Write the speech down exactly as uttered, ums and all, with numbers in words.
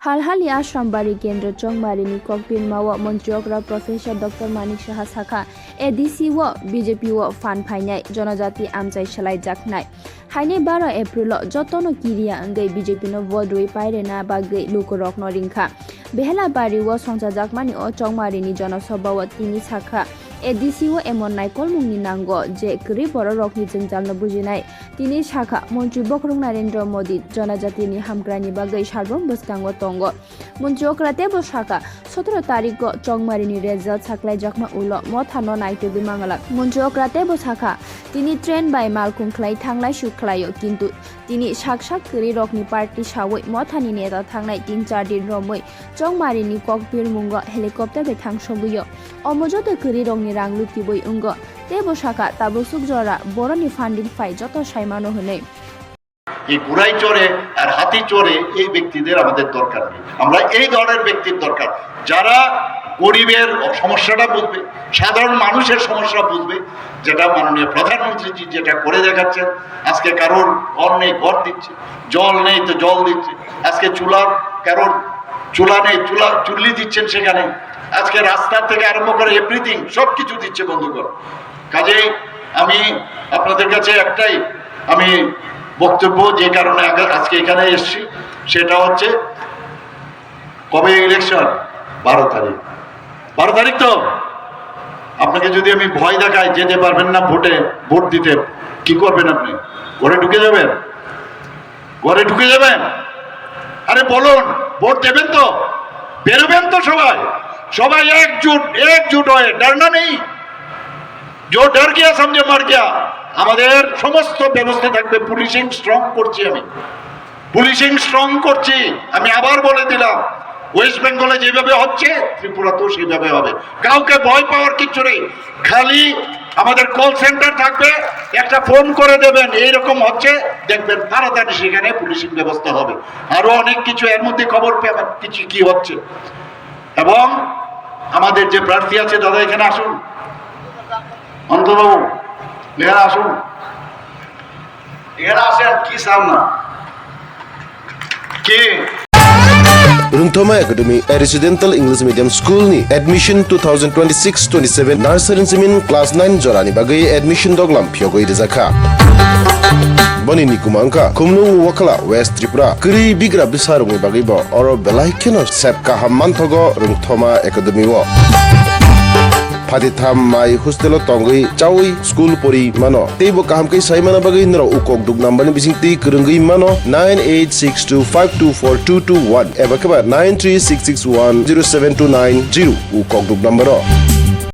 Halhali Ashram Bari Kendro Chongmarini kokbirma o Montri okra Professor Doctor Manik Saha sakha, A D C o B J P o phan phainai jonojati amchai salaijaknai. Hainai baro April o jotono kiriya wngwi B J P no vote rwi pairena bagwi lukurokno ringkha. Behela Bari o songchajakmani o Chongmarini jonosobha o tini sakha, A D C o emon naikolmungni nango je kwrwi bororokni jwngjalno bujinai. Tini sakha, Montri Bokhorok Narendra Modi jonojatini hamkrani bagwi salbrum bwskango tongo. Montri okra teibo sakha, sotoro tarikgo Chongmarini result saklaijakma ulo mothano naitugwi manglak. Montri okra teibo sakha, tini train bai malkhung khlai thanglai suk khlaio, kintu tini sak sak kwrwi rokni party sawi mothani neta thangnai tin char din romwi Chongmarini kokbirmungo helicopter bai thangsogwio. Omo joto kwrwi rokni rang lutiwi wngo. Teibo sakha, tabuk suk jora boroni funding phai joto saimano hwnwi. এই ঘোড়ায় চড়ে আর হাতি চড়ে এই ব্যক্তিদের আমাদের দরকার নেই। আমরা এই ধরনের ব্যক্তির দরকার, যারা গরিবের সমস্যাটা বুঝবে, সাধারণ মানুষের সমস্যা বুঝবে, যেটা মাননীয় প্রধানমন্ত্রীজি যেটা করে দেখাচ্ছেন। আজকে কারোর ঘর নেই, ঘর দিচ্ছে, জল নেই তো জল দিচ্ছে, আজকে চুলা, কারোর চুলা নেই, চুলা চুল্লি দিচ্ছেন সেখানে, আজকে রাস্তা থেকে আরম্ভ করে এভরিথিং সব কিছু দিচ্ছে বন্ধুগণ। কাজেই আমি আপনাদের কাছে একটাই আমি বক্তব্য, যে কারণে আগে- আজকে এখানে এসেছি, সেটা হচ্ছে কবে ইলেকশন? বারো তারিখ। বারো তারিখ তো? আপনাকে যদি আমি ভয় দেখাই, যেতে পারবেন না ভোটে, ভোট দিতে, কি করবেন আপনি? ঘরে ঢুকে যাবেন? ঘরে ঢুকে যাবেন? আরে বলুন, ভোট দেবেন তো? বেরোবেন তো সবাই? সবাই একজুট, একজুট হয়ে, ডরনা নেই। जो डर गया समझे मर गया। আমাদের সমস্ত ব্যবস্থা থাকবে, পুলিশিং স্ট্রং করছি আমি, পুলিশিং স্ট্রং করছি। আমি আবার বলে দিলাম, ওয়েস্ট বেঙ্গলে যেভাবে হচ্ছে ত্রিপুরাতেও সেইভাবে হবে। কাউকে ভয় পাওয়ার কিচ্ছু নেই। খালি আমাদের কল সেন্টার থাকবে, একটা ফোন করে দেবেন, এইরকম হচ্ছে, দেখবেন তাড়াতাড়ি সেখানে পুলিশিং ব্যবস্থা হবে। আরো অনেক কিছু এর মধ্যে খবর পেবেন কিছু কি হচ্ছে। এবং আমাদের যে প্রার্থী আছে, দাদা এখানে আসুন, অনন্তবাবু এখানে আসুন, এখানে আসেন, কি চান না কি? Rungthoma Academy, a residential English medium school ni admission two thousand twenty-six twenty-seven nursery simin class nine jorani bagwi admission doglam phiyogwi rijakha. Boni nikuma wngkha Khumlung Wakhala, West Tripura. Kwrwi bigra bwsarokni bagwi bo oro belai kheno sep kaham manthogo Rungthoma Academy o. Phatitham mai hostel o tongwi chawi school pori mano. Teibo kaham khe sai mana bagwi norok ukok duk number ni bising twi kwrwngwi mano nine eight six two five two four two two one eba khe ba nine three six six one zero seven two nine zero ukok duk number o.